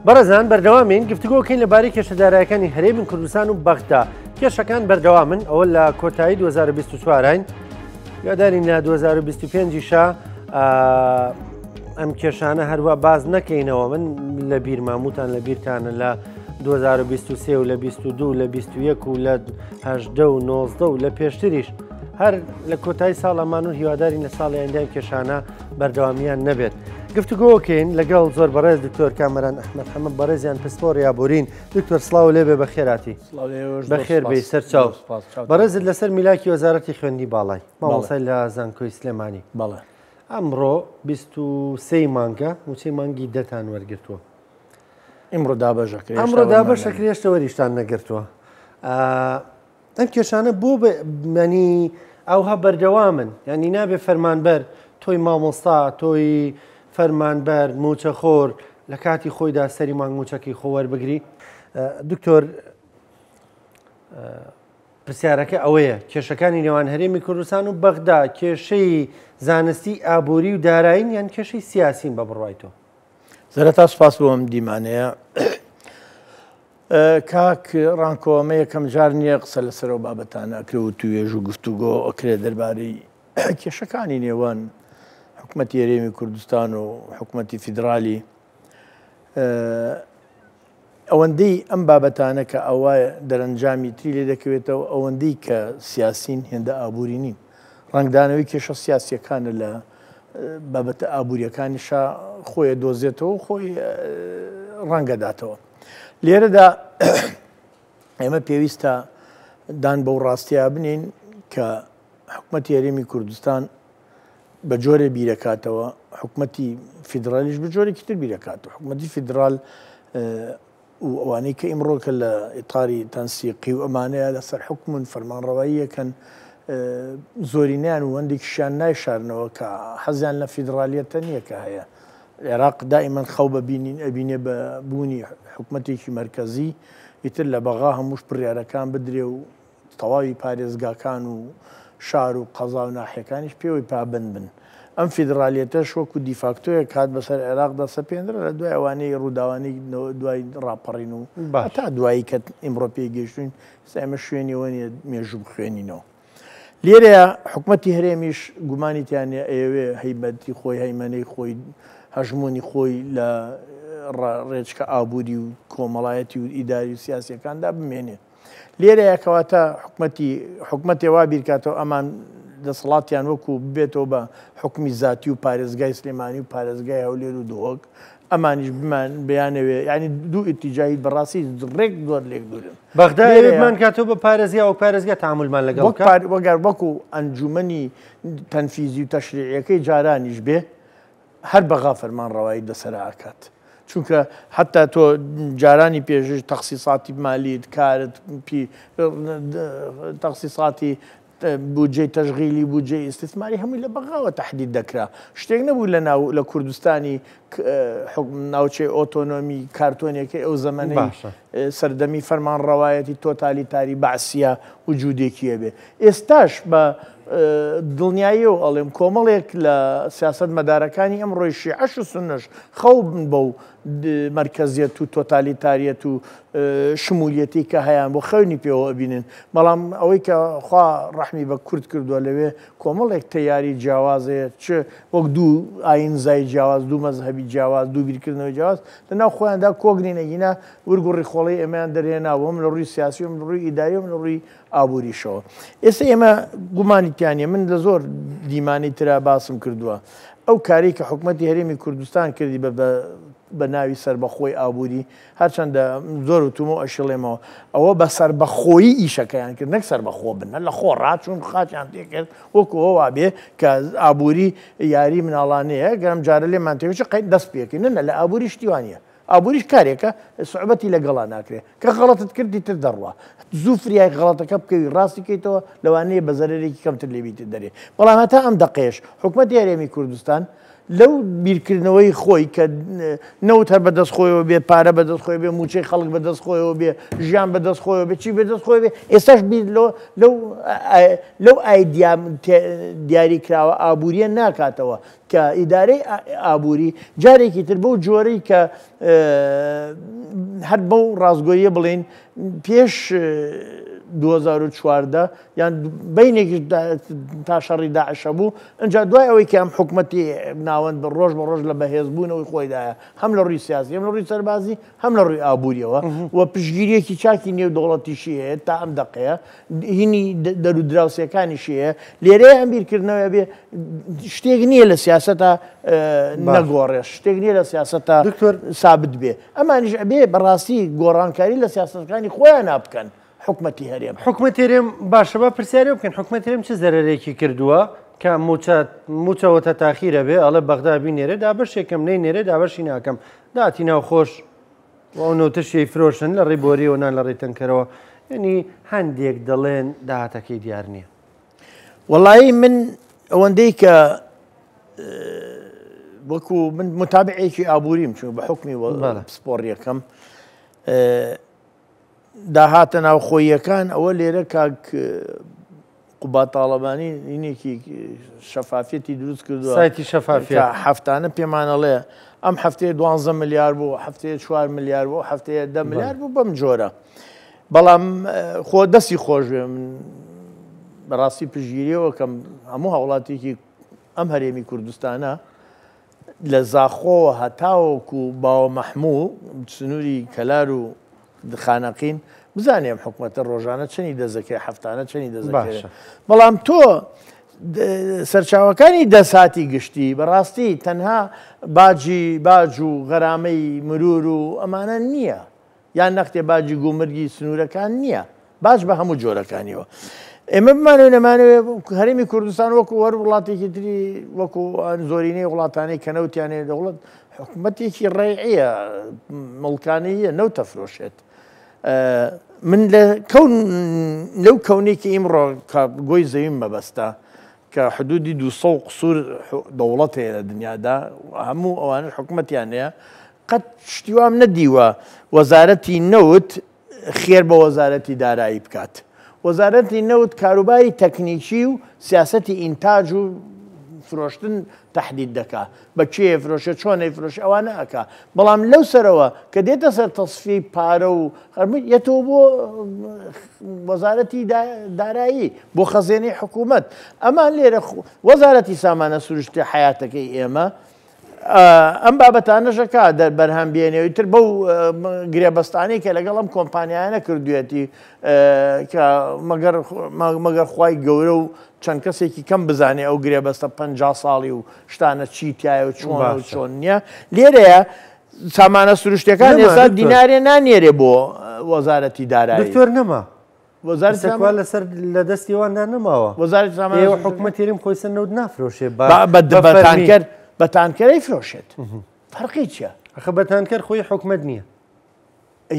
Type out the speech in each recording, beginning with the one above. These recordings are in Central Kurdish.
بەڕێزان بەردەوامین گفتوگۆکەین لەبارەی کێشە دارایەکانی هەرێمی کوردستان و بەغدا. کێشەکان بەردەوامن، ئەوە لە کۆتایی 2024 یادارین لە 2025 شا ئەم کێشانە هەروە باز نەکەینەوە. من لە بیرماموتان لە بیرتانە لە 2023 و لە 22 لە 21 و لە 18 و 19 و لە پێشتریش هەر لە کۆتایی ساڵەمان و هیوادارین لە ساڵی ئایندە کێشانە بەردەوامیان نەبێت. گفتوگۆکەین لەگەڵ زۆر بەڕێز دکتۆر کامەران ئەحمەد حەمە، بەڕێزیان پسپۆڕی ئابوورین. دکتۆر سڵاو لێبێ، بەخێراتی. بەخێر بێی سەرچاو. بەڕێزت لەسەر میلاکی وەزارەتی خوێندنی باڵای، مامۆستای لە زانکۆی سلێمانی. بەڵێ. ئەمڕۆ 23 مانگە، مووچەی مانگی دەتان وەرگرتووە. ئیمڕۆ دابەشەکرێ. ئەمڕۆ دابەشەکرێ، هێشتا وەریشتان نەگرتووە. ئەم کێشانە بۆ ینی ئەوها بەردەوامن؟ ینی نابێ فەرمانبەر، تۆی مامۆستا، تۆی فەرمانبەر موچەخۆر، لە کاتی خۆیدا سەری مانگ موچەکەی خۆ وەربگری؟ دکتۆر، پرسیارەکە ئەوەیە کێشەکانی نێوان هەرێمی کوردستان و بەغدا کێشەی زانستی ئابووری و دارایین یان کێشەی سیاسین بە بڕوای تۆ؟ سەرەتا سپاس بۆ ئەم دیمانەیە. کاک ڕانکۆ، ئەمە یەکەم جار نییە قسە لەسەر ئەو بابەتانە ئەکرێ و توێژ و گفتوگۆ ئەکرێ دەربارەی کێشەکانی نێوان حکومەتی هەرێمی کوردستان و حکومەتی فیدرالی. ئەوەندەی ئەم بابەتانە کە ئەوە دەرەنجامی تری لێ دەکەوێتەوە، ئەوەندەی کە سیاسین هێندە ئابووری نین. ڕەنگدانەوەی کێشە سیاسیەکانە لە بابەتە ئابووریەکانیشا خۆی دۆزێتەوە و خۆی ڕەنگەداتەوە. لێرەدا ئێمە پێویستە دان بەو ڕاستیا بنین کە حکومەتی هەرێمی کوردستان بە جۆرێ بیرەکاتەوە، حکومەتی فیدرالیش بە جۆرێکی تر بیرەکاتەوە. حکومەتی فیدرال و ئەوانەی کە ئیمڕۆ کە لە ئیتاری تەنسیقی و ئەمانەیە لەسەر حکومن فەرمانڕەواییەکەن، زۆرینەیان و هەندێکیشیان نایشارنەوە کە حەزیان لە فیدرالیەتە نییە کە هەیە. عێراق دائیمەن خەو بە بینین ئەبینێ بە بوونی حکومەتێکی مەرکەزی، ئیتر لە بەغا هەمووش بڕیارەکان بدرێ و تەواوی پارێزگاکان و شار و قەزا و ناحیەکانیش پێوەی پابەند بن. ئەم فیدرالیەتەش وەکو دیفاکتۆیەک هات بەسەر عێراقدا سەپێنرا لە دوای ئەوانەی ڕووداوانەی دوای ڕاپەڕین و هەتا دوایی کە ئیمڕۆ پێی گەیشتووین. ئێستا ئێمە شوێنی ئەوە نییە مێژوو بخوێنینەوە. لێرەیە حکومەتی هەرێمیش گومانی تیا نییە ئەیەوێ هەیبەتی خۆی، هەیمەنەی خۆی، هەژموونی خۆی لە ڕێچکە ئابووری و کۆمەڵایەتی و ئیداری و سیاسیەکاندا بمێنێ. لێرەیە کەواتە حکومەتی حکومەتێ وا بیرکاتەوە ئەمان دەسەڵاتیان وەکو ببێتەوە بە حکومی زاتی و پارێزگای سلێمانی و پارێزگای هەولێر و دهۆک ئەمانیش بمان بیانەوێ، یعنی دوو ئیتیجاهی بەڕاستی ڕێک زۆر لێک دوورن. بەغدا بمان کاتەوە بە پارێزگا و پارێزگا تعاملمان لەگەڵ وەگەر وەکو ئەنجومەنی تەنفیزی و تەشریعیەکەی جارانیش بێ، هەر بەغا فەرمانڕەوایی بەسەرا ئەکات. چونکە حتا تۆ جارانی پێشش تەخسیساتی مالیت کارت پی تەخسیساتی بودجەی تەشغیلی، بودجەی ئیستیسماری هەمووی لە بەغاوە تەحدید دەکرا. شتێک نەبوو لە ناو لە کوردستانی ناوچەی ئۆتۆنۆمی کارتۆنێکی ئەو زەمەنەی سەردەمی فەرمانڕەوایەتی تۆتالیتاری بەعسیە وجودێکی هەبێ. ئێستاش بە دڵنیاییەوە ئەڵێم کۆمەڵێک لە سیاسەتمەدارەکانی ئەمڕۆی شیعەش و سوننەش خەو بن بەو مەرکەزیەت و تۆتالیتاریەت و شمولیەتی کە هەیان بۆ خەونی پێوە ئەبینن. بەڵام ئەوەی کە خوا ڕەحمی بە کورد کردووە لەوێ کۆمەڵێک تەیاری جیاواز هەیە، چ وەک دوو ئایینزای جیاواز، دوو مەزهەبی جیاواز، دوو بیرکردنەوەی جیاواز لەناو خۆیاندا کۆک نین، ئەگینا ورگ و ڕیخۆڵەی ئێمەیان دەرهێناوە، هەم لە ڕووی سیاسی و هەم لە ڕووی ئیداری و هەم لە ڕووی ئابووریشەوە. ئێستا ئێمە گومانی تیا نییە، من لە زۆر دیمانەی ترا باسم کردووە، ئەو کارەی کە حکومەتی هەرێمی کوردستان کردی بە بە ناوی سەربەخۆی ئابووری، هەرچەندە زۆر وتومە و ئەشیڵێمەوە، ئەوە بە سەربەخۆیی ئیشەکەیان کرد نەک سەربەخۆ بن، هەر لە خۆ ڕاچوون خاچیان تێکرد وەکو ئەوە وابێ کە ئابووری یاری مناڵانەیە، گەر ئەم جارە لێمان تێکچوو قەی دەست پێکەین. نە لە ئابووری شتی وا نییە. ئابووریش کارێکە سوعبەتی لەگەڵا ناکرێ، کە غەڵەتت کرد دیتر دەڕوا، زوو فریای غەڵەتەکە بکەوی ڕاستی کەیتەوە لەوانەیە بە زەرەرێکی کەمتر لێ بیتە دەرێ. بەڵام هەتا ئەم دەقەیەش حکومەتی هەرێمی کوردستان لەو بیرکردنەوەی خۆی کە نەوت هەر بەدەست خۆیەوە بێ، پارە بەدەست خۆی بێ، مووچەی خەڵک بەدەست خۆیەوە بێ، ژیان بەدەست خۆیەوە بێ، چی بەدەست خۆی بێ، ئێستاش بیر لەو لەو ئایدیا دیاریکراوە ئابووریە ناکاتەوە کە ئیدارەی ئابووری جارێکی تر بەو جۆرەی کە هەر بەو ڕاستگۆییە بڵێین پێش 2014 یان بینێکیش تا شەڕی داعش هەبوو، ئینجا دوای ئەوەی کە ئەم حکومەتی ناوەند بە ڕۆژ بە ڕۆژ لە بەهێزبوونەوەی خۆیدایە هەم لە ڕووی سیاسی هەم لە ڕووی سەربازی هەم لە ڕووی ئابووریەوە و پشتگیریەکی چاکی نێودەوڵەتیشی هەیە تا ئەم دەقەیە هینی دەرودراوسێکانیشی هەیە لێرەیە ئەم بیرکردنەوە بێ شتێک نییە لە سیاسەتە نەگۆڕێ شتێک نییە لە سیاسەتە دکتۆر سابت بێ ئەمانیش ئەبێ بەڕاستی گۆڕانکاری لە سیاسەتەکانی خۆیان بکەن حکومەتی هەرێم. حکومەتی هەرێم باشە با پرسیارێ بکەین حکومەتی هەرێم چ زەرەرێکی کردووە کە موچە موچەوەتە تاخیرە بێ ئەڵێ بەغدا بینێرێ دابەشێکم نەینێرێ دابەشی ناکەم داتی ناوخۆش و ئەو نەوتەشی فرۆشن لە ڕێی بۆریەوە نا لە ڕێی تەنکەرەوە یعنی هەندێک دەڵێن داهاتەکەی دیار نییە. وەڵایی من ئەوەندەی کە وەکو من متابعێکی ئابووریم چون بە حکمی پسپۆڕیەکەم داهاتە ناوخۆییەکان ئەوە لێرە کاک قوباد تاڵەبانی هینێکی شەفافیەتی دروست کردووە سایتی شەفافیەت کە هەفتانە پێمان ئەڵێ ئەم هەفتەیە دوانزە ملیار بوو هەفتەیە چوار ملیار بوو هەفتەیە دە ملیار بوو بەم جۆرە بەڵام خۆ دەستی خۆش بێ من بەڕاستی پشگیریەوە کەم هەموو هاوڵاتیکی ئەم هەرێمی کوردستانە لە زاخۆوە هەتاوەکو باوە مەحموو سنووری کەلار و خانەقین بزانێ ئەم حکومەتە ڕۆژانە چەنی دەزەکەی هەفتانە چەنی دەزەکەوێت بەڵام تۆ سەرچاوەکانی دەساتی گشتی بەڕاستی تەنها باجی باج و غەرامەی مرور و ئەمانە نییە یان نەختێ باجی گومرگی سنوورەکان نییە، باج بە هەموو جۆرەکانیەوە. ئێمە بمانەوێ نەمانەوێ هەرێمی کوردستان وەکو هەر وڵاتێکی تری وەکو زۆرینەی وڵاتانەی کە نەوتیان هەیە دەوڵەت حکوومەتێکی ڕێعیە مڵکانەیە نەوتە فرۆشێت. من لە کەون لەو کەونێکی ئیمڕۆ کە گۆی زەویم مەبەستە کە حدودی 200 قسوور دەوڵەت هەیە لە دنیادا هەموو ئەوانە حکوومەتیان هەیە قەت شتی وام نەدیوە وەزارەتی نەوت خێر بە وەزارەتی دارایی بکات. وەزارەتی نەوت کاروباری تەکنیکی و سیاسەتی ئینتاج و فرۆشتن تەحدید دەکا. بە کێ ئەفرۆشێ، چۆن ئەیفرۆشێ ئەوانە ئەکا. بەڵام لەو سەرەوە کە دێتە سەر تەسفیەی پارە و یەتەوە بۆ وەزارەتی دارایی، بۆ خەزێنەی حکوومەت. ئەمان لێرە وەزارەتی سامانە سروشتی حەیاتەکەی ئێمە ئەم بابەتانەش ئەکا بەرهەم بێنێ و ئیتر بەو گرێبەستانەی کە لەگەڵ ئەم کۆمپانیایانە کردوێتی کە مەگەر مەگەر خوای گەورە و چەند کەسێکی کەم بزانێ ئەو گرێبەستە پ ساڵی و شتانە چی تایە و چۆن و چۆن نییە لێرەیە سامانە سروشتەکان ئێستا دینارێ نانێرێ بۆ وەزارەتی دارایی دکتۆر نەما وەزارەتی سەکوا لەسەر لە دەستی ئەواندا نەماوە. وەزارەتی سامانە ئێوە حکومەتی هەرێم خۆی سەر نەوت نافرۆشێ بە بە بە تانکەر بە تانکەرەی فرۆشێت فەرقی چییە؟ ئەخە بە تانکەر خۆی حکومەت نییە.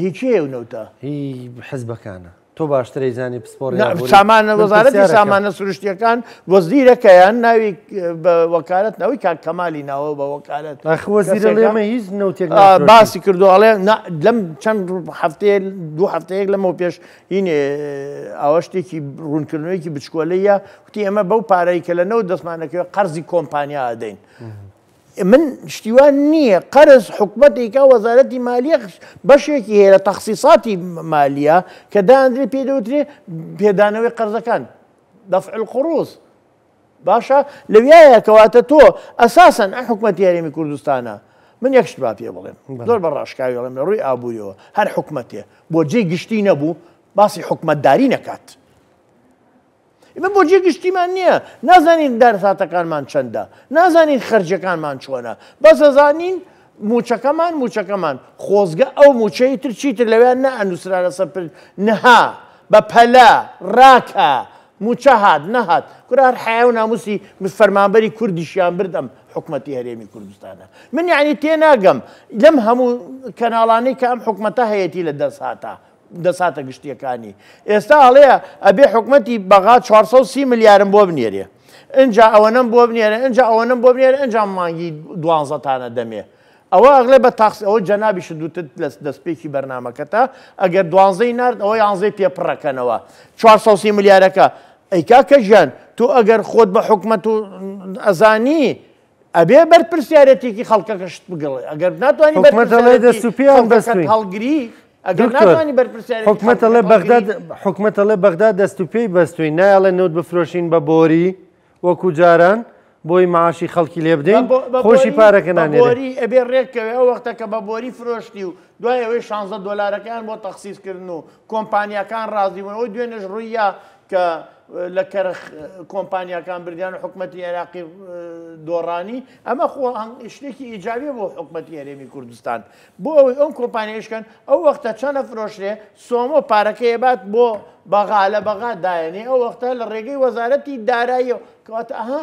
هی کێیە ئەو نەوتە؟ هی حزبەکانە. تۆ باشتر ئەیزانی پسپۆڕی ئابووری. سامانە وەزارەتی سامانە سروشتیەکان وەزیرەکەیان ناوی بە وەکالەت ناوی کاک کەمالی ناوە بە وەکالەت. ئەخ وەزیرە ئێمە هیچ نەوتێک نافرۆشین. باسی کردو ئەڵێ لەم چەند هەفتەیە دوو هەفتەیەک لەمەو پێش هین ئاوا شتێکی ڕوونکردنەوەیەکی بچکۆلەیە وتی ئێمە بەو پارەی کە لە نەوت دەستمان دەکەوێت قەرزی کۆمپانیا ئەدەین. من شتی وا نییە قەرز حکومەتێکا وەزارەتی مالیە بەشێکی هەیە لە تەخسیساتی مالیە کە داندرێ پێ دەوترێ پێدانەوەی قەرزەکان دەفع القروض باشە لەویایە کەواتە تۆ ئەساسەن ئەم حکومەتی هەرێمی کوردستانە من یەک شت با پێ بڵێم زۆر بە ڕاشکاوی بڵێم لە ڕووی ئابووریەوە هەر حکومەتێ بۆ جێی گشتی نەبوو باسی حکومەتداری نەکات ئێمە بۆ جێ گشتیمان نییە نازانین دارساتەکانمان چەندە نازانین خەرجەکانمان چۆنە بەس ئەزانین موچەکەمان موچەکەمان خۆزگە ئەو موچەی تر چیتر لەوێیان نەئەنووسرا لەسەر نها بە پەلە ڕاکە موچە هات نەهات کورە هەر حەیا و ناموسی فەرمانبەری کوردیشیان برد ئەم حکومەتی هەرێمی کوردستانە من یعنی تێناگەم لەم هەموو کەناڵانەی کە ئەم حکومەتە هەیەتی لە دەست هاتە دەساتە گشتیەکانی ئێستا ئەڵێ ئەبێ حکومەتی بەغا 430 ملیارم بۆ بنێرێ. ئینجا ئەوەنەم بۆ بنێرە ئینجا ئەوەنەم بۆ بنێرە ئینجا مانگی دوانزەتانە دەمێ. ئەوە ئەڵێ بە تاقس ئەوە جەنابیشت وتت لە دەستپێکی بەرنامەکەتا ئەگەر دوانزەی نارد ئەوە یانزەی پێ پڕەکەنەوە 430 ملیارەکە. ئەی کاکە گیان تۆ ئەگەر خۆت بە حکومەت و ئەزانی ئەبێ بەرپرسیارەتێکی خەڵکەکەشت بگڵێ ئەگەر ناتوانانی حکومەت ئەڵێ دەست و پێیان بەستووین. هەڵگری ئەگەر ناتوانانی بەرپرسیارێتی حکومەت ئەڵێ بەغداد حکومەت ئەڵێ بەغداد دەست و پێی بەستووین نایەڵێ نەوت بفرۆشین بە بۆری وەکو جاران بۆی معاشی خەڵکی لێ بدەین خۆشی پارەکە نانێرێ. بۆری ئەبێ ڕێککەوێ ئەو وەختە کە بە بۆری فرۆشتی و دوای ئەوەی 16 دۆلارەکەیان بۆ تەخسیس کردن و کۆمپانیاکان ڕازی بوون ئەوەی دوێنێش ڕووییا کە لە کەرخ کۆمپانیاکان بردیان و حکومەتی عێراقی دۆڕانی ئەمە خۆ شتێکی ئیجابیە بۆ حکومەتی هەرێمی کوردستان بۆ ئەوەی ئەم کۆمپانیایش کەن ئەو وەختە چەنە فرۆشرێ سۆمۆ پارەکەی ئەبات بۆ بەغا لە بەغا دایەنێ ئەو وەختە لە ڕێگەی وەزارەتی داراییەوە کەواتە ئەها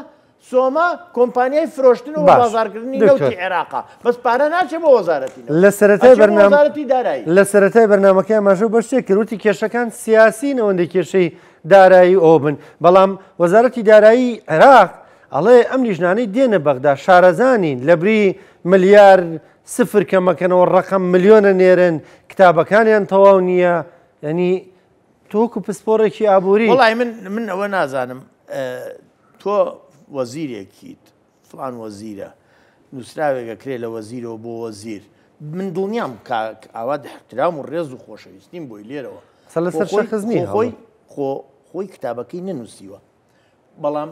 سۆما کۆمپانیای فرۆشتن و باش بازارکردنی دکتۆر نەوتی عێراقە بەس پارە ناچێ بۆ وەزارەتی نەوت لە سەرەتای ئەچێ بۆ بەرنامە وەزارەتی دارایی. لە سەرەتای بەرنامەکەی ئاماژە بە شتێک کرد وتی کێشەکان سیاسین ئەوەندەی کێشەی دارایی ئەوە بن بەڵام وەزارەتی دارایی عێراق ئەڵێ ئەم لیژنانەی دێنە بەغدا شارەزانین لەبری ملیار سفر کەمەکەنەوە ڕەقەم ملیۆنە نێرن کتابەکانیان تەواو نییە یعنی تۆ وەکو پسپۆڕێکی ئابووری. وەڵی من من ئەوە نازانم تۆ وەزیرێکیت فڵان وەزیرە نووسراوێک ئەکرێ لە وەزیرەوە بۆ وەزیر من دڵنیام کاک ئاوات احترام و ڕێز و خۆشەویستیم بۆی لێرەوە قسە لەسەر شەخس نییە خۆی خۆ خۆی کتابەکەی نەنووسیوە بەڵام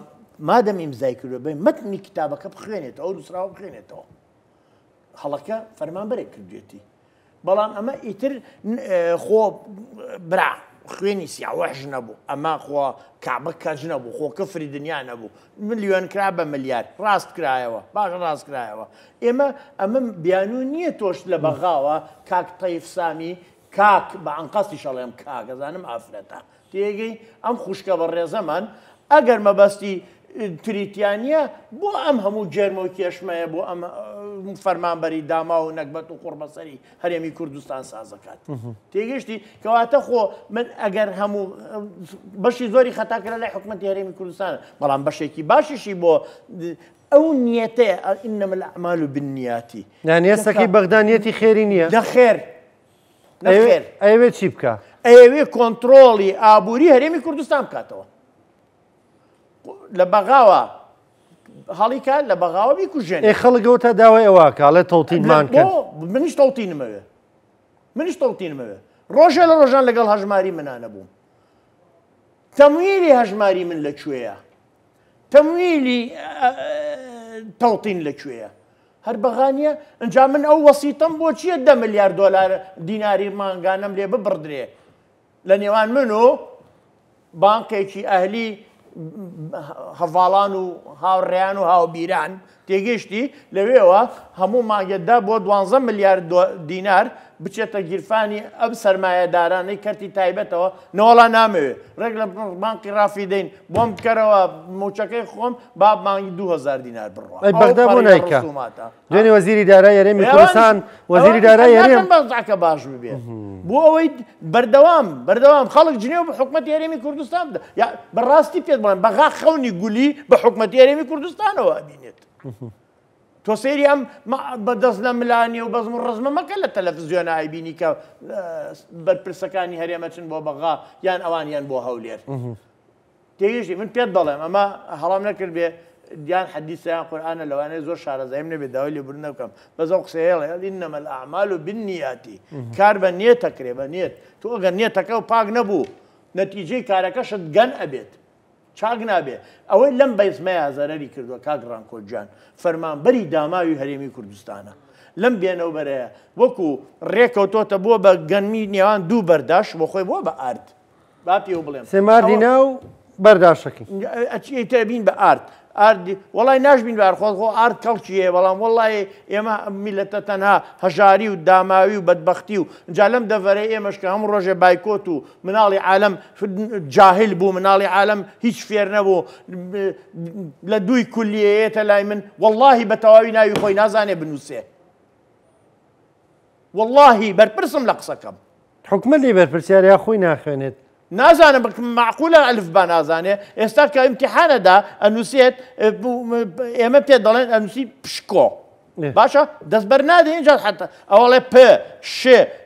مادەم ئیمزای کردووە بێ مەتنی کتابەکە بخوێنێتەوە ئەو نووسراوە بخوێنێتەوە هەڵەکە فەرمانبەرێک کردوێتی بەڵام ئەمە ئیتر خۆ برا خوێنی سیاوەش نەبوو ئەمە خۆ کعبە کەج نەبوو خۆ کفری دنیا نەبوو ملیۆن کرا بە ملیار ڕاست کرایەوە باش ڕاست کرایەوە ئێمە ئەمە بیانوو نییە تۆش لە بەغاوە کاک تەیف سامی کاک بە ئەنقەستیش ئەڵێم کاک ئەزانم ئافرەتە تێگەی ئەم خوشکە بەڕێزەمان ئەگەر مەبەستی تریتیا نییە بۆ ئەم هەموو جێرمە و کێشمەیە بۆ ئەم فەرمانبەری داما و نەگبەت و قوڕبەسەری هەرێمی کوردستان سازەکات تێگەشتی کەواتە خۆ من ئەگەر هەموو بەشی زۆری خەتاکرا لای حکومەتی هەرێمی کوردستان بەڵام بەشێکی باشیشی بۆ ئەو نیەتەیە ئینەمە الأعمال بالنیاتی یعنی ئێستەکەی بەغدا نیەتی خێری نییە؟ نەخێر نەخێر. ئەیەوێت چی بکا؟ ئەیەوێ کۆنتڕۆڵی ئابووری هەرێمی کوردستان بکاتەوە. لە بەغاوە هەڵیکا لە بەغاوە بیکوژێنێ. ئێ خەڵک ئەوە تا داوای ئەوە ئەکا ئەڵێ تەوتینمان کەن. بۆ منیش تەوتینمەوێ. منیش تەوتینمەوێ. ڕۆژێ لە ڕۆژان لەگەڵ هەژماری منا نەبووم. تەمویلی هەژماری من لە کوێیە؟ تەمویلی تەوتین لە کوێیە؟ هەر بەغا نییە؟ ئینجا من ئەو وەسیتەم بۆ چییە دە ملیار دۆلار دیناری مانگانەم لێ ببڕدرێ لە نێوان من و بانقێکی ئەهلی هەڤاڵان و هاوڕێیان و هاوبیران تێگەیشتی لەوێوە هەموو مانگێ دە بۆ دوانزە ملیار دینار بچێتە گیرفانی ئەم سەرمایەدارانەی کەرتی تایبەتەوە نەوەڵا نامەوێ ڕێک لە بانقی ڕافیدەین بۆم بکەرەوە موچەکەی خۆم با مانگی 2000 دینار بڕوا ئەی بەغدا بۆ نایکا دوێنێ وەزیری دارای هەرێمی کوردستان وەزیری دارای هەرێم بەزعەکە باش ببێ بۆ ئەوەی بەردەوام بەردەوام خەڵک جنێو بە حکومەتی هەرێمی کوردستان بدە یا بەڕاستی پێت بڵێم بەغا خەونی گولی بە حکومەتی هەرێمی کوردستانەوە ئەبینێت تۆ سەیری ئەم بە دەست لە ملانی و بەزم و ڕزمە مەکە لە تەلەفزیۆنە ئایبینی کە بەرپرسەکانی هەرێمە چن بۆ بەغا یان ئەوان یان بۆ هەولێر تێگەیشتی من پێت دەڵێم ئەمە هەڵام نەکرد بێ دیان حەدیسە یان قورئانە لەوانەیە زۆر شارەزاییم نەبێت داوای لێبوردن بکەم بەس ئەو قسەیە ئەڵێ ئینەمە الأعمال بالنیات کار بە نیەت ئەکرێ بە نیەت تۆ ئەگەر نیەتەکە و پاک نەبوو نەتیجەی کارەکەشت گەن ئەبێت چاک نابێ ئەوەی لەم بەزمەیا زەرەری کردووە کاک ڕانکۆ گیان فەرمانبەری داماوی هەرێمی کوردستانە لەم بێنەوبەرەیە وەکو ڕێکەوتۆتە بووە بە گەنمی نێوان دوو بەرداش بۆ خۆی بووە بە ئارد با پێو بڵێم سێماردی ناو بەرداشەکەی ئەچی ئیتر بین بە ئارد ئارد وەڵای ناشبین بە ئارد خۆ خۆ ئارد کەڵکی هەیە بەڵام وەڵای ئێمە میلەتە تەنها هەژاری و داماوی و بەدبەختی و جا لەم دەڤەرەی ئێمەش کە هەموو ڕۆژێ بایکۆت و مناڵی عالەم جاهل بوو مناڵی عالەم هیچ فێر نەبوو لە دووی کولیەیەتە لای من وەڵاهی بە تەواوی ناوی خۆی نازانێ بنووسێ وەڵاهی بەرپرسم لە قسەکەم. حکومەت لێی بەرپرسیارە یا خۆی ناخوێنێت؟ نازانم مەعقولە ئەلف با نازانێ ئێستا کە ئیمتیحانە دا ئەنووسێت ئێمە پێ دەڵێن ئەنووسی پشکۆ باشە دەست بەر نادەین اینجا حتا ئەوەڵێ پ ش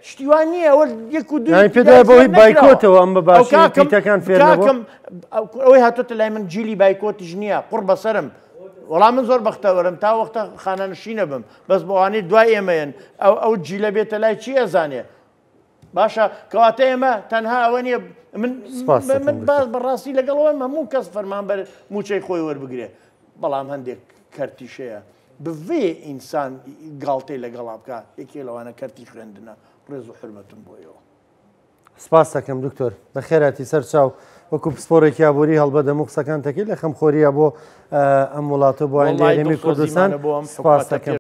شتی وا نییە ئەوە یەک و دوو پێ دوای بەهۆی بایکۆتەوە ئەم بە باشی پیتەکان فێر کاکم ئەوەی هاتۆتە لای من جیلی بایکۆتیش نییە قوڕ بەسەرم وەڵام من زۆر بەختەوەرم تا وەختە خانەنشینە بم بەس بۆوانەی دوای ئێمەیەن ئەو ئەو جیلە بێتە لای چی ئەزانێ باشە کەواتە ئێمە تەنها ئەوە نییە من من باز بەڕاستی لەگەڵەوەم هەموو کەس فەرمانبەر موچەی خۆی وەربگرێ بەڵام هەندێک کەرتیشەیە بڤێ ئینسان گاڵتەی لەگەڵا بکە یەکێ لەوانە کەرتی خوێندنە ڕێز و حرمەتم بۆیەوە. سپاس دەکەم دکتۆر بەخێراتی سەر چاو وەکو پسپۆڕێکی ئابووری هەڵبەت هەموو قسەکان تەکەی لە خەمخۆریە بۆ ئەم وڵاتە بۆ ئایندەی هەرێمی کوردستان سپاس دەکەم.